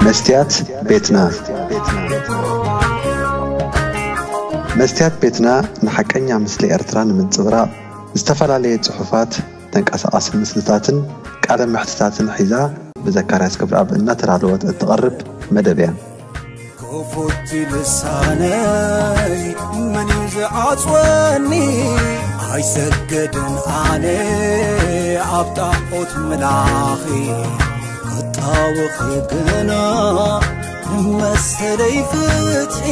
መስትያት ቤትና። መስትያት ቤትና ንሓቀኛ ምስሊ ኤርትራ ንምንጽብራቕ ዝተፈላለየ ጽሑፋት፣ ተንቀሳቓሲ ምስልታትን ቃለ መሕትታትን ሒዛ ብዘካርያስ ክብረኣብ እናተዳለወት እትቐርብ መደብ እያ። ክፉት ልሳነይ መን እዩ ዝዓጽወኒ? ኣይሰገድን ኣነ ኣብ ጣዖት ምላኺ፣ ክጣወኺ ግና ንመሰለይ ፍትሒ።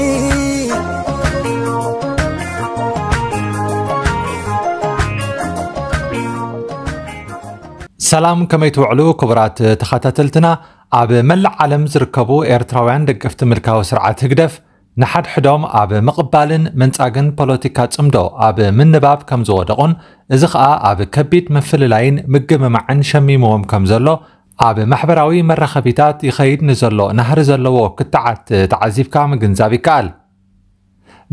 ሰላም፣ ከመይ ትውዕሉ ክቡራት ተኸታተልትና? ኣብ መላእ ዓለም ዝርከቡ ኤርትራውያን ደገፍቲ ምልካዊ ስርዓት ህግደፍ ንሓድሕዶም ኣብ ምቕባልን ምንጻግን ፖለቲካ ጽምዶ ኣብ ምንባብ ከም ዝወደቑን፣ እዚ ኸኣ ኣብ ከቢድ ምፍልላይን ምግምማዕን ሸሚምዎም ከም ዘሎ ኣብ ማሕበራዊ መራኸቢታት ይኸይድ ንዘሎ ናህሪ ዘለዎ ክትዓት ተዓዚብካ ምግንዛብ ይከኣል።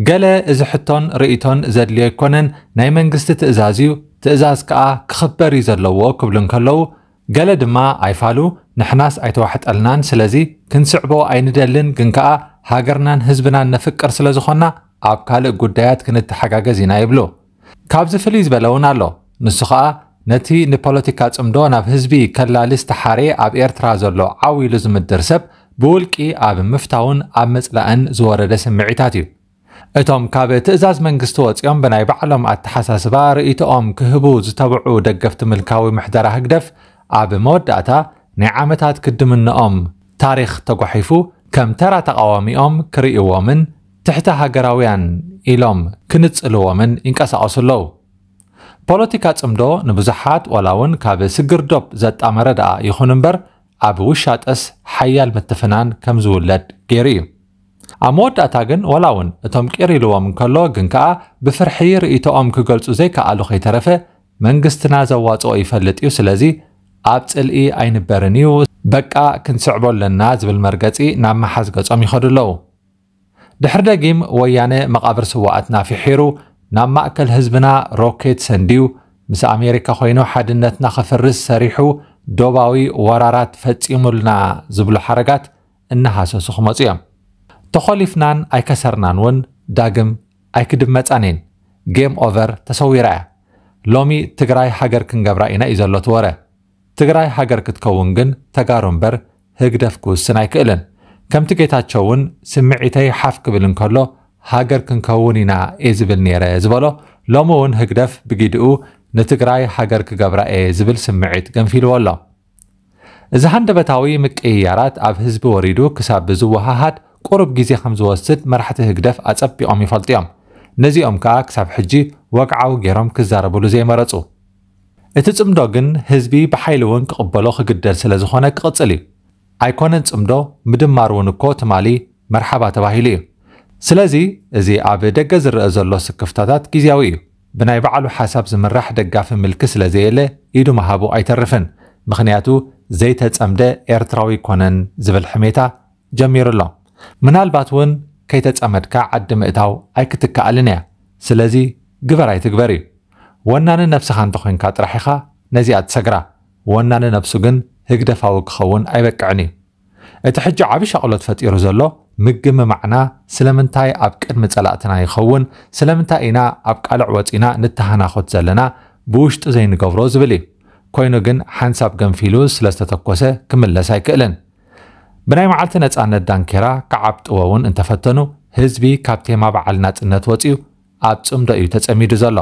ገለ እዚ ሕቶን ርእይቶን ዘድልዮ ኣይኮነን፣ ናይ መንግስቲ ትእዛዝ እዩ፣ ትእዛዝ ከኣ ክኽበር እዩ ዘለዎ ክብሉ እንከለዉ፣ ገለ ድማ ኣይፋሉ፣ ንሕናስ ኣይተዋሕጠልናን፣ ስለዚ ክንስዕቦ ኣይንደልን፣ ግን ከኣ ሃገርናን ህዝብናን ነፍቅር ስለ ዝኾንና ኣብ ካልእ ጉዳያት ክንተሓጋገዝ ኢና ይብሉ። ካብዚ ፍልይ ዝበለ እውን ኣሎ። ንሱ ኸኣ ነቲ ንፖለቲካ ጽምዶ ናብ ህዝቢ ከላሊ ዝተሓርየ ኣብ ኤርትራ ዘሎ ዓው ኢሉ ዝምድር ሰብ ብውልቂ ኣብ ምፍታውን ኣብ ምጽላእን ዝወረደ ስምዒታት እዩ። እቶም ካብ ትእዛዝ መንግስቲ ወጺኦም ብናይ ባዕሎም ኣተሓሳስባ ርእይቶኦም ክህቡ ዝተብዑ ደገፍቲ ምልካዊ ምሕደራ ህግደፍ ኣብ መወዳእታ ናይ ዓመታት ክድምንኦም ታሪኽ ተጓሒፉ ከም ተራ ተቓዋሚኦም ክርእይዎምን ትሕቲ ሃገራውያን ኢሎም ክንጽልዎምን ይንቀሳቐሱ ኣለዉ። ፖለቲካ ጽምዶ ንብዙሓት ዋላ እውን ካብ ስግር ዶብ ዘጣመረ ደኣ ይኹን እምበር ኣብ ውሻጠስ ሓያል ምትፍናን ከም ዝውለድ ገይሩ እዩ። ኣብ መወዳእታ ግን ዋላ እውን እቶም ቅር ኢልዎም እንከሎ ግን ከኣ ብፍርሒ ርእይቶኦም ክገልጹ ዘይከኣሉ ከይተረፈ መንግስትና ዘዋጽኦ ይፈልጥ እዩ፣ ስለዚ ኣብ ጽልኢ ኣይንበርን እዩ፣ በቃ ክንስዕቦ ኣለና ዝብል መርገጺ ናብ መሓዝ ገጾም ይኸዱ ኣለዉ። ድሕሪ ደጊም ወያነ መቓብር ስውኣትና ፍሒሩ ናብ ማእከል ህዝብና ሮኬት ሰንድዩ ምስ ኣሜሪካ ኮይኑ ሓድነትና ክፍርስ ሰሪሑ ዶባዊ ወራራት ፈጺሙልና ዝብሉ ሓረጋት እናሃሰሱ ክመጹ እዮም። ተኾሊፍናን ኣይከሰርናን እውን ዳግም ኣይክድመጻን እየን። ጌም ኦቨር ተሰዊራ እያ። ሎሚ ትግራይ ሃገር ክንገብራ ኢና እዩ ዘሎ እቲ ወረ። ትግራይ ሃገር ክትከውን ግን ተጋሩ እምበር ህግደፍ ክውስን ኣይክእልን። ከምቲ ጌታቸው እውን ስምዒተይ ሓፍ ክብል እንከሎ ሃገር ክንከውን ኢና እየ ዝብል ነይረ ዝበሎ፣ ሎሚ እውን ህግደፍ ብጊድኡ ንትግራይ ሃገር ክገብራ እየ ዝብል ስምዒት ገንፊልዎ ኣሎ። እዚ ሃንደበታዊ ምቅይያራት ኣብ ህዝቢ ወሪዱ ክሳብ ዝወሃሃድ ቁሩብ ግዜ ከም ዝወስድ መራሕቲ ህግደፍ ኣጸቢቖም ይፈልጡ እዮም። ነዚኦም ከኣ ክሳብ ሕጂ ወግዓዊ ገይሮም ክዛረብሉ ዘይመረጹ። እቲ ጽምዶ ግን ህዝቢ ብሓይሊ እውን ክቕበሎ ክግደድ ስለ ዝኾነ ክቕጽል እዩ። ኣይኮነን ጽምዶ፣ ምድማር እውን እኮ ትማሊ መርሓባ ተባሂሉ እዩ። ስለዚ እዚ ኣብ ደገ ዝረአ ዘሎ ስክፍታታት ግዝያዊ እዩ። ብናይ ባዕሉ ሓሳብ ዝምራሕ ደጋፊ ምልኪ ስለ ዘየለ ኢዱ ምሃቡ ኣይተርፍን። ምኽንያቱ ዘይተጸምደ ኤርትራዊ ኣይኮነን ዝብል ሕሜታ ጀሚሩ ኣሎ። ምናልባት እውን ከይተጸመድካ ዓዲ ምእታው ኣይክትከኣልን እያ። ስለዚ ግበር ኣይትግበር እዩ። ወናኒ ነብስኻ እንተኾይንካ ጥራሕ ኢኻ ነዚኣ ትሰግራ። ወናኒ ነብሱ ግን ህግደፋዊ ክኸውን ኣይበቅዕን እዩ። እቲ ሕጂ ዓቢ ሻቕሎት ፈጢሩ ዘሎ ምግምማዕና ስለምንታይ ኣብ ቅድሚ ጸላእትና ይኸውን፣ ስለምንታይ ኢና ኣብ ቃልዕ ወጺና ንተሃናኾት ዘለና ብውሽጡ ዘይንገብሮ ዝብል እዩ። ኮይኑ ግን ሓንሳብ ገንፊሉ ስለ ዝተተኮሰ ክምለስ ኣይክእልን። ብናይ መዓልቲ ነጻነት ዳንኬራ ክዓብጥዎ እውን እንተፈተኑ ህዝቢ ካብ ቴማ በዓል ናጽነት ወጺኡ ኣብ ጽምዶ እዩ ተጸሚዱ ዘሎ።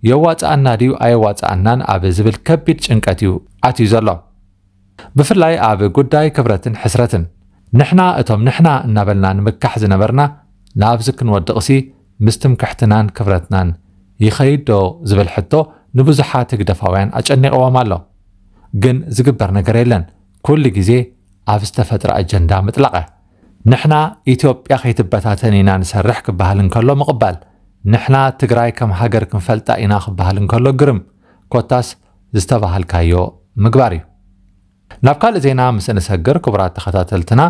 የዋጽኣና ድዩ ኣየዋጽኣናን ኣብ ዝብል ከቢድ ጭንቀት እዩ ኣትዩ ዘሎ። ብፍላይ ኣብ ጉዳይ ክብረትን ሕስረትን። ንሕና እቶም ንሕና እናበልና ንምካሕ ዝነበርና ናብዚ ክንወድቕሲ ምስ ትምክሕትናን ክብረትናን ይኸይድ ዶ ዝብል ሕቶ ንብዙሓት ህግደፋውያን ኣጨኒቕዎም ኣሎ። ግን ዝግበር ነገር የለን። ኩሉ ግዜ ኣብ ዝተፈጥረ ኣጀንዳ ምጥላቐ። ንሕና ኢትዮጵያ ከይትበታተን ኢና ንሰርሕ ክበሃል እንከሎ ምቕባል። ንሕና ትግራይ ከም ሃገር ክንፈልጣ ኢና ክበሃል እንከሎ ግርም። ኮታስ ዝተባሃልካዮ ምግባር እዩ። ናብ ካልእ ዜና ምስ እንሰግር፣ ክቡራት ተኸታተልትና፣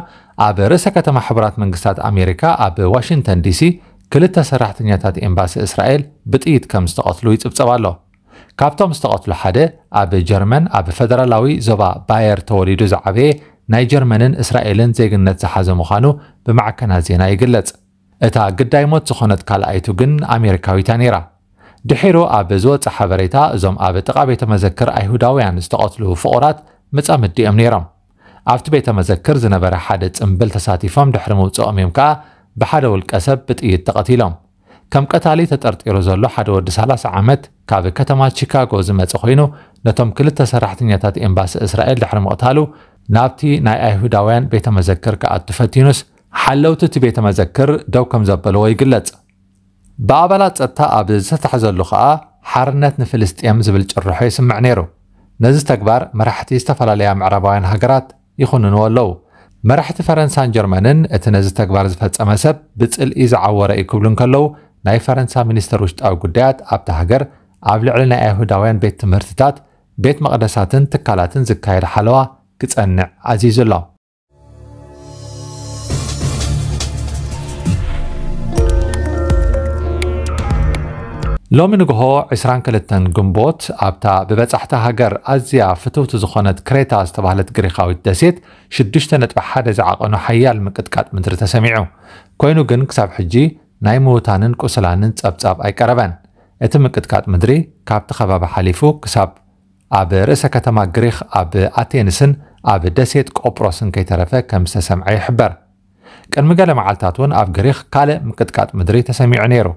ኣብ ርእሰ ከተማ ሕቡራት መንግስታት ኣሜሪካ ኣብ ዋሽንግተን ዲሲ ክልተ ሰራሕተኛታት ኤምባሲ እስራኤል ብጥይት ከም ዝተቐትሉ ይጽብጸብ ኣሎ። ካብቶም ዝተቐትሉ ሓደ ኣብ ጀርመን ኣብ ፈደራላዊ ዞባ ባየር ተወሊዱ ዝዓበየ ናይ ጀርመንን እስራኤልን ዜግነት ዝሓዘ ምዃኑ ብማዕከናት ዜና ይግለጽ። እታ ግዳይ ሞት ዝኾነት ካልኣይቱ ግን ኣሜሪካዊት እያ ነይራ። ድሒሩ ኣብ ዝወጸ ሓበሬታ፣ እዞም ኣብ ጥቓ ቤተ መዘክር ኣይሁዳውያን ዝተቐትሉ ፍቑራት መጻምዲ እዮም ነይሮም። ኣብቲ ቤተ መዘክር ዝነበረ ሓደ ጽምብል ተሳቲፎም ድሕሪ ምውጽኦም እዮም ከኣ ብሓደ ውልቀ ሰብ ብጥይት ተቐቲሎም። ከም ቀታሊ ተጠርጢሩ ዘሎ ሓደ ወዲ ሰላሳ ዓመት ካብ ከተማ ቺካጎ ዝመጸ ኮይኑ፣ ነቶም ክልተ ሰራሕተኛታት ኤምባሲ እስራኤል ድሕሪ ምቕታሉ ናብቲ ናይ ኣይሁዳውያን ቤተ መዘክር ክኣቱ ፈቲኑስ፣ ሓለውቲ እቲ ቤተ መዘክር ደው ከም ዘበልዎ ይግለጽ። ብኣባላት ጸጥታ ኣብ ዝተታሕዘሉ ከኣ ሓርነት ንፍልስጤም ዝብል ጭርሖ ይስምዕ ነይሩ። ነዚ ተግባር መራሕቲ ዝተፈላለያ ምዕራባውያን ሃገራት ይኹንንዎ ኣለዉ። መራሕቲ ፈረንሳን ጀርመንን እቲ ነዚ ተግባር ዝፈጸመ ሰብ ብጽልኢ ዝዓወረ እዩ ክብሉ እንከለዉ፣ ናይ ፈረንሳ ሚኒስተር ውሽጣዊ ጉዳያት ኣብታ ሃገር ኣብ ልዕሊ ናይ ኣይሁዳውያን ቤት ትምህርትታት፣ ቤት መቕደሳትን ትካላትን ዝካየድ ሓለዋ ክጸንዕ ኣዚዙ ኣሎ። ሎሚ ንግሆ ዕስራን ክልተን ግንቦት ኣብታ ብበጻሕቲ ሃገር ኣዝያ ፍትውቲ ዝኾነት ክሬታ ዝተባህለት ግሪኻዊት ደሴት ሽዱሽተ ነጥቢ ሓደ ዝዓቐኑ ሓያል ምቅጥቃጥ ምድሪ ተሰሚዑ። ኮይኑ ግን ክሳብ ሕጂ ናይ ምውታንን ቁስላንን ጸብጻብ ኣይቀረበን። እቲ ምቅጥቃጥ ምድሪ ካብቲ ከባቢ ሓሊፉ ክሳብ ኣብ ርእሰ ከተማ ግሪኽ ኣብ ኣቴንስን ኣብ ደሴት ቆጵሮስን ከይተረፈ ከም ዝተሰምዐ ይሕበር። ቅድሚ ገለ መዓልታት እውን ኣብ ግሪኽ ካልእ ምቅጥቃጥ ምድሪ ተሰሚዑ ነይሩ።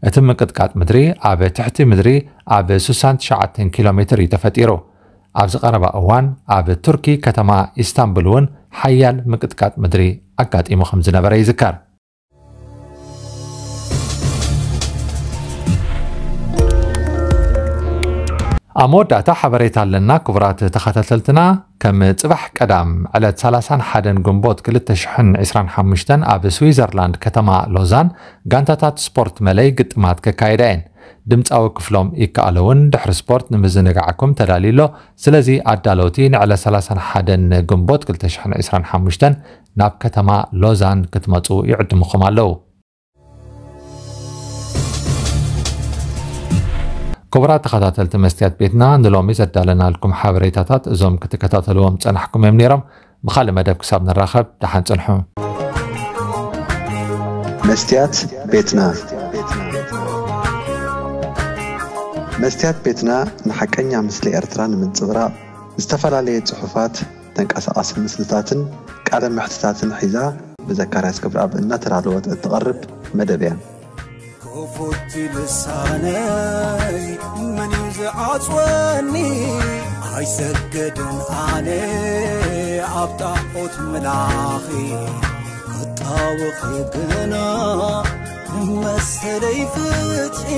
እቲ ምቅጥቃጥ ምድሪ ኣብ ትሕቲ ምድሪ ኣብ ስሳን ትሽዓተን ኪሎ ሜትር እዩ ተፈጢሩ። ኣብዚ ቀረባ እዋን ኣብ ቱርኪ ከተማ ኢስታንቡል እውን ሓያል ምቅጥቃጥ ምድሪ ኣጋጢሙ ከም ዝነበረ ይዝከር። ኣብ መወዳእታ ሓበሬታ ኣለና። ክቡራት ተኸታተልትና፣ ከም ጽባሕ ቀዳም ዕለት ሰላሳን ሓደን ግንቦት ክልተ ሽሕን ዕስራን ሓሙሽተን ኣብ ስዊዘርላንድ ከተማ ሎዛን ጋንታታት ስፖርት መለይ ግጥማት ከካይዳ እየን። ድምጻዊ ክፍሎም ይከኣሎ እውን ድሕሪ ስፖርት ንምዝንጋዕኩም ተዳልዩ ኣሎ። ስለዚ ኣዳለውቲ ንዕለት ሰላሳን ሓደን ግንቦት ክልተ ሽሕን ዕስራን ሓሙሽተን ናብ ከተማ ሎዛን ክትመጹ ይዕድምኹም ኣለዉ። ክቡራት ተኸታተልቲ መስትያት ቤትና፣ ንሎሚ ዘዳለናልኩም ሓበሬታታት እዞም ክትከታተልዎም ጸናሕኩም እዮም ነይሮም። ብኻልእ መደብ ክሳብ ንራኸብ፣ ደሓን ጽንሑ። መስትያት ቤትና። መስትያት ቤትና ንሓቀኛ ምስሊ ኤርትራ ንምንጽብራቕ ዝተፈላለየ ጽሑፋት፣ ተንቀሳቓሲ ምስልታትን ቃለ መሕትታትን ሒዛ ብዘካርያስ ገብረኣብ እናተዳለወት እትቐርብ መደብ እያ። ክፉት ልሳነይ መን እዩ ዝዓጽወኒ? ኣይሰገድን ኣነ ኣብ ጣዖት ምላኺ ክጣወኺ ግና ንመሰለይ ፍትሒ